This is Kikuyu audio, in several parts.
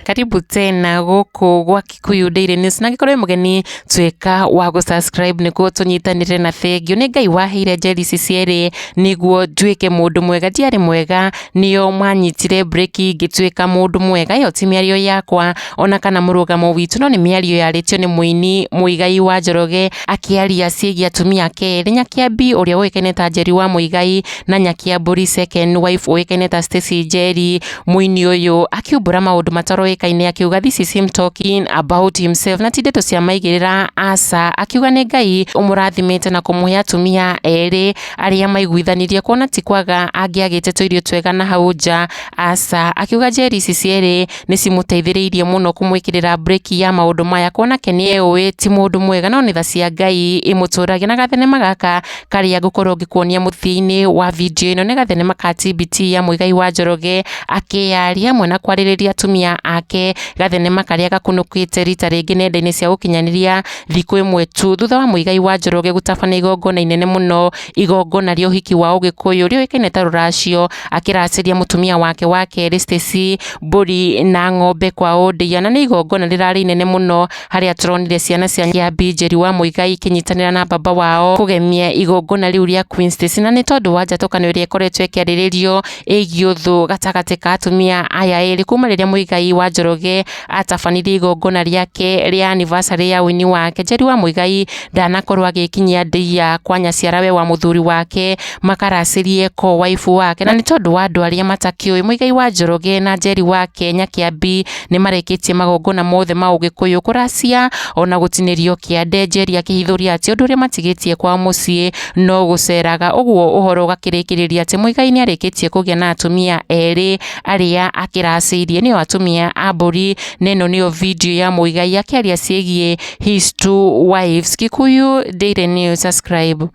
Karibu tena gũkũ gwa Kikuyu Daily News na angĩkorwo wĩ mũgeni tuĩka wa gũ subscribe nĩguo tũnyitanĩre na thengiũ. Nĩ Ngai waheire njeri ici cierĩ nĩguo nduĩke mũndũ mwega, ndiarĩ mwega nĩo manyitire breki ngĩtuĩka mũndũ mwega. Ĩyo ti mĩario yakwa ona kana mũrũgamo witũ, no nĩ mĩario yarĩtio nĩ mũini Muigai wa Njoroge akĩaria ciĩgiĩ atumia ake erĩ, Nyakĩambi ũrĩa ũĩkaine ta Njeri wa Muigai na Nyakĩambũri second wife ũĩkaine ta Stacy Njeri. Mũini ũyũ akiumbũra maũndũ mataroĩkaine akiuga this is him talking about himself na ti ndeto cia maigĩrĩra aca, akiuga nĩ Ngai ũmũrathimĩte na kũmũhe atumia erĩ arĩa maiguithanirie kuona ti kwaga angĩagĩte tũirio twega na hau nja aca. Akiuga njeri ici cierĩ nĩ cimũteithĩrĩirie mũno kũmwĩkĩrĩra breki ya maũndũ maya kuona ke nĩeũĩ ti mũndũ mwega no nĩ tha cia Ngai imũtũragia. Na gathenema gaka karĩa ngũkorwo ngĩkuonia mũthia-inĩ wa video ĩno nĩ gathenema ka TBT ya Muigai wa Njoroge akĩyaria hamwe na kwarĩrĩria atumia ake, gathenema karĩa gakunũkĩte rita rĩngĩ nenda-inĩ cia ũkinyanĩria thikũ ĩmwe tu thutha wa Muigai wa Njoroge gũtabania igongona inene mũno, igongona rĩa ũhiki wa ũgĩkũyũ rĩũĩkaine ta rũracio, akĩracĩria mũtumia wake wa kerĩ Stacy mbũri na ng'ombe kwa ũndĩia, na nĩ igongona rĩrarĩ inene mũno harĩa tũronire ciana cia Kĩambi Njeri wa Muigai ikĩnyitanĩra na baba wao kũgemia igongona rĩu rĩa Queen Stacy, na nĩ tondũ wa njatũkano ĩrĩa ĩkoretwo ĩkĩarĩrĩrio ĩgiĩ ũthũ gatagatĩ ka atumia aya erĩ kuma rĩrĩa Muigai wa Njoroge atabanirie igongona rĩake rĩa anniversary ya ũini wake. Njeri wa Muigai ndanakorwo agĩkinyia ndĩia kwa nyaciarawe wa mũthuri wake makaracĩrie co-wife wake, na nĩ tondũ wa andũ arĩa matakĩũĩ Muigai wa Njoroge na Njeri wake Nyakĩambi nĩ marĩkĩtie magongona mothe ma ũgĩkũyũ kũracia ona gũtinĩrio kĩande. Njeri akĩhithũria atĩ ũndũ ũrĩa matigĩtie kwao mũciĩ no gũceraga, ũguo ũhoro ũgakĩrĩkĩrĩria atĩ Muigai nĩ arĩkĩtie kũgĩa na atumia erĩ arĩa akĩracĩirie nĩo atumia a mbũri, na ĩno nĩyo video ya Muigai akĩaria ciĩgiĩ his two wives. Kikuyu Daily News, subscribe.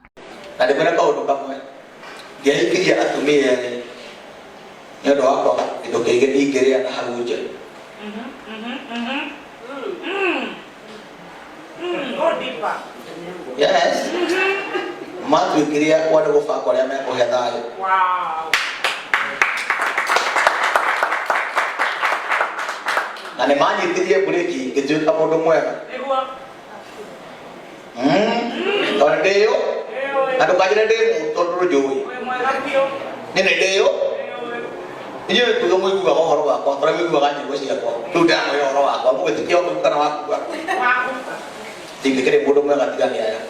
Na ndĩmwĩre kaũndũ kamwe, ndiahikirie atumia erĩ nĩ ũndũ wa kwaga kĩndũ kĩngĩ ingĩrĩa na hau nja. Yes. Matuĩkire akwa nĩ gũbanga ũrĩa mekũhe thayũ. Na nĩ manyitirie mburĩki ngĩtuĩka mũndũ mwega. Tondũ ndĩyũ na ndũkanjĩre ndĩ mũũru tondũ ndũnjũĩ. Niĩ nĩ ndĩyũ. Inyuĩ nĩ kuuga mũiguaga ũhoro wakwa tondũ mũiguaga nyĩmbo ciakwa. Rĩu ndĩramwĩra ũhoro wakwa mũgĩtĩkia waku kana wakua. Ndingĩkĩrĩ mũndũ mwega tiga nĩ aya.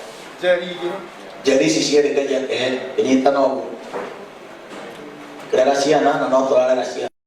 Njeri ici cierĩ Ngai akĩhe kĩnyitana ũguo. Kĩrera ciana na no tũrarera ciana.